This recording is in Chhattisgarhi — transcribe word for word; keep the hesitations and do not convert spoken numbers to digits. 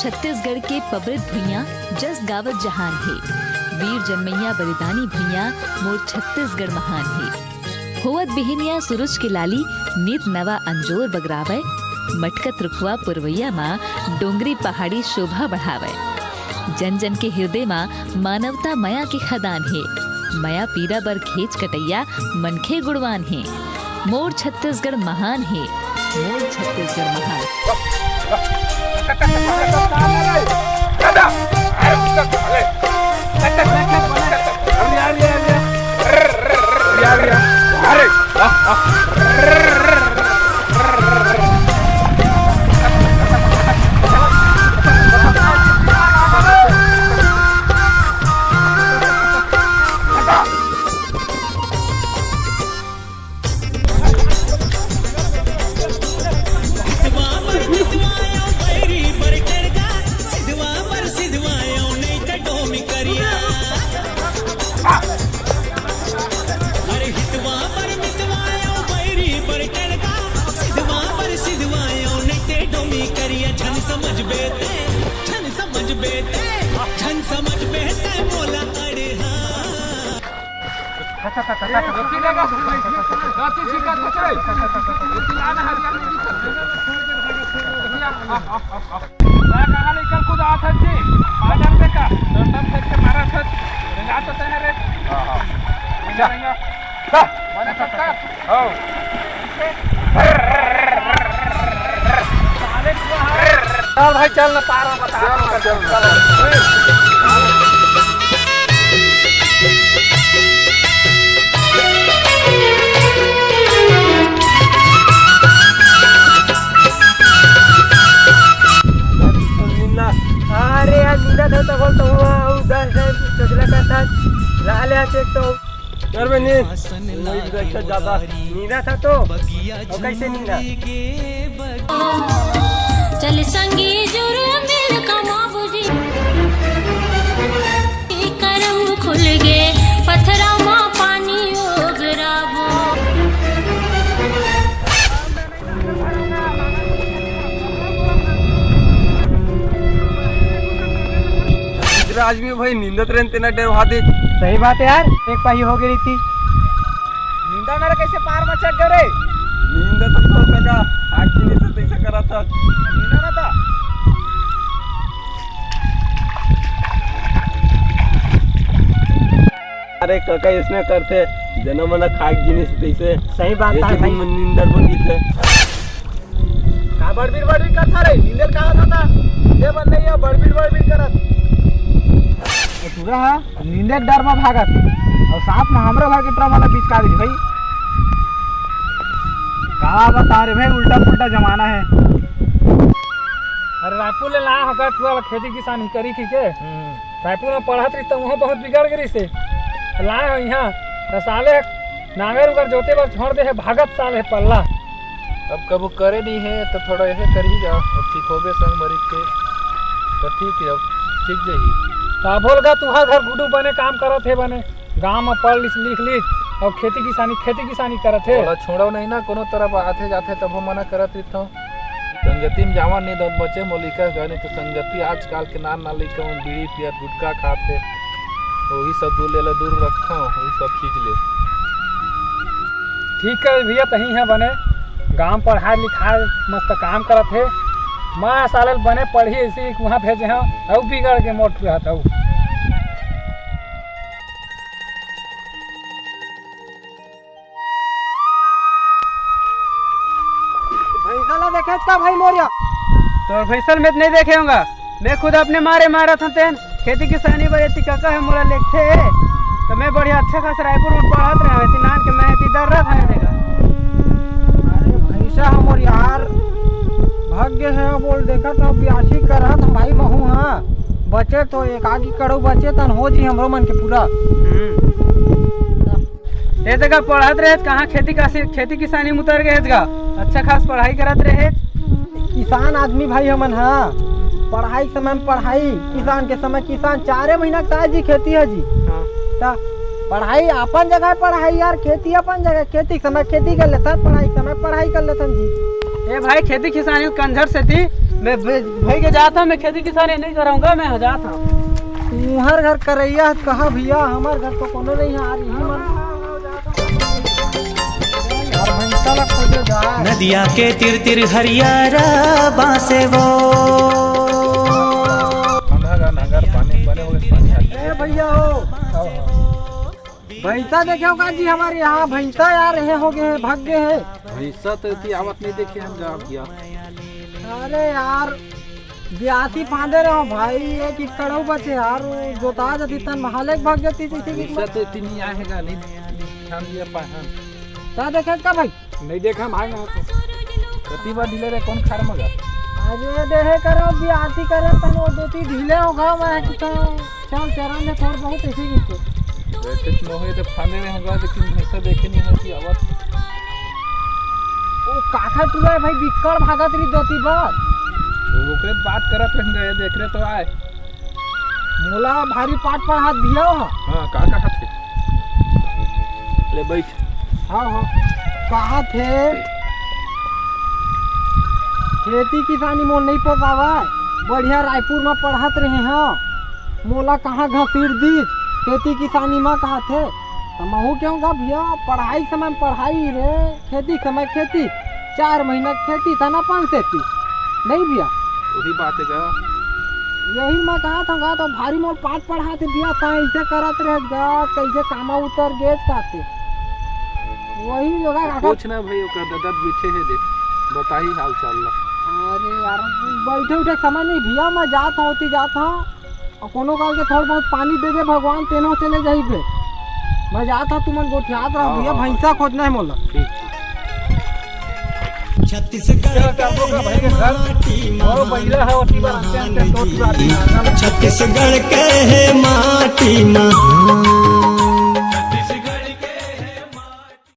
छत्तीसगढ़ के पबरित भुइयां जस गावत जहान हे। वीर जनमैया बलिदानी भुइयां मोर छत्तीसगढ़ महान हे। होवत बिहनिया सुरुज के लाली नित नवा अंजोर बगरावय। मटकत रुखवा पुरवैया मा डोंगरी पहाड़ी शोभा बढ़ावय। जन जन के हिरदे मा मानवता मया के खदान हे। मया पीरा बर घेंच कटइया मनखे गुणवान हे। मोर छत्तीसगढ़ महान हे। मोर छत्तीसगढ़ महान। चल भाई, चल ना, पारा बता। चल ना, चल ना। अरे यार, नींदत हे तो बोल, तो हुआ, उ दस टाइम सोचला का था, ला ले आके एक तो। यार बे, नींद। वही तो अच्छा ज्यादा। नींदत हे तो, और कैसे नींदत? चल संगी जुर मिल कमाबू जी। करम खुल गे, पथरा मा पानी ओगराबो। दूसरा आदमी भाई नींदत रहन तेना डर वहां दे। सही बात है यार, एक पाही हो गई रीति। नींदा ना रे, कैसे पार मा चढ़ गए रे? नींदा तो, तो काका, आज की नहीं से तैसा करा था। नींदा ना था। अरे काका, इसने करथे, जना मना खाए के जिनिस तैसे। सही बात है भाई। नींदर बन गई थे। का बड़बीर बड़बीर करथा रे? नींदर का होता था? नींदे बन नहीं है, बड़बीर बड़बीर करत। ये पूरा हा नींदे के डर में भागत हे। और साथ में हमरो घर के ट्रम वाला बीच का दी भाई। का बता रे भाई, उल्टा पुल्टा जमाना है। अरे रायपुर ले लाया हो गए, पूरा खेती किसानी करी की के। रायपुर में पढ़त रही तो वहाँ बहुत बिगड़ गई से। लाए हो यहाँ तो साले नांगर उगर जोते बर छोड़ दे है, भागत साल है पल्ला। अब कबू करे नहीं है तो थोड़ा ऐसे कर ही जाओ, अब सिखोबे संग मरी के तो ठीक है, अब सीख जाही। तो बोल गा तुहार घर गुडू बने काम करत है, बने गांव में पढ़ लिख लिख लिख और खेती किसानी, खेती किसानी करत है। ओला छोड़ो नहीं ना, कोनो तरफ आथे जाथे तब मना करत रहिथो। संगति में जावन नहीं दत बचे मोलिका का, नहीं तो संगति आजकल के नान नान लइका मन बीड़ी पियत गुटखा खात हे, वही सब दूर ले ला दूर रखो, वही सब चीज ले। ठीक है भैया, तही है बने गांव पढ़ाई लिखाई मस्त काम करत हे। माँ साले बने पढ़ी ऐसे ही वहाँ भेजे हैं, अउ बिगड़ के मोट रहत हूँ। भैंसा ला देखे का भाई मोरिया? तोर भैंसा ल मैं तो नहीं देखे होंगा, मैं खुद अपने मारे मारत हूँ तेन। खेती किसानी बर एती काका है मोला लेगथे, तो मैं बढ़िया अच्छा खास रायपुर में पढ़त रहे हूँ, एती नान के मैं एती दर्रा खाने देगा। अरे भैंसा हमर यार भाग्य है, बोल देखा तो ब्यासी करत हूँ भाई महू, हाँ बचे तो एक आगी कड़ो बचे तन हो जी हमरो मन के पूरा। हम्म। ए जगह पढ़त रहे, कहाँ खेती कासी, खेती किसानी में उतर गए जगह? अच्छा खास पढ़ाई करत रहे। किसान आदमी भाई हमन हा, पढ़ाई के समय में पढ़ाई, किसान के समय किसान, चारे महीना का जी खेती है जी। हाँ। ता पढ़ाई अपन जगह पढ़ाई यार, खेती अपन जगह, खेती के समय खेती कर लेथन, पढ़ाई के समय पढ़ाई कर लेथन जी। ए भाई, खेती किसानी कंझर सेती मैं भे-, भई के जात हूँ, मैं खेती किसानी नहीं करूँगा, मैं जात हूँ। तुम्हर घर करैया है तो कहा भैया, हमार घर तो कोनो नहीं है यार, यही मन। यार भैंसा ला खोजे जा। नदिया के तीर तीर हरियारा बासे वो। नहर, नहर, पानी, बने हो गए, पानी आ गया। ए भैया हो, भैंसा देखे हो का जी हमारे यहाँ? भैंसा यार, ये हो गए हैं, भाग गए हैं। भैंसा तो इतनी आवत नहीं देखे हम गा भैया। अरे यार, बियासी फांदे रहो भाई, एक एकड़ बचे यार, वो जोता जती तन महाले भाग जाती थी, थी, भैंसा तो इतनी आएगा नहीं, ध्यान दिया पाए हम। क्या देखे का भाई? नहीं देखा भाई ना तो। कति बार ढीले रे, कौन खार मगा? अरे देहे करो, बियासी करे तन वो दो तीन ढीले हो गए, मैं कि तो चल चरण में थोड़ बहुत ऐसे ही तो। वैसे तो मोहे तो फांदे में होगा, लेकिन भैंसा देखे नहीं होती आवत। ओ काखा टुरा है भाई, बिक्कड़ भागत रही दो तीन बार। वो ओकरे बात करत रह गए, देख रहे तो आए। मोला भारी पाठ पढ़ात भैया हो। हाँ, का कहत हे? ले बैठ। हाँ, हाँ। कहत हे, खेती किसानी मोर नहीं पोसावय, बढ़िया रायपुर में पढ़त रहे हव, मोला कहाँ घसीट दीस, खेती किसानी में कहत हे। त महू कहूँ गा भैया, पढ़ाई समय में पढ़ाई रे, खेती समय खेती, चार महीना खेती था ना पाँच सेती, नहीं भैया? वही बात है गा। यही मैं कहा था गा, तो भारी मोर पाठ पढ़ात भैया, ता ऐसे करत रह गा, कैसे कामा उतर गेज काते। वही लोगा का कुछ ना भाई, ओकर दादा बैठे है दे, बताही हाल चाल ला। अरे यार, बैठे उठे समय नहीं भैया, मैं जात हूँ, ओती जात हूँ। और कोनो काल के थोड़ बहुत पानी दे दे भगवान, तेनो चले जाई बे। मैं जात हूँ, तुमन गोठियात रहो हाँ, भैया, हाँ, भैंसा खोजना है मोला। ठीक, ठीक। छत्तीसगढ़ चलो, चल, बोल, भाई के घर। माटी और बहिरा है, ओती बार आते हैं, महान तो बात नहीं। छत्तीसगढ़ के है माटी,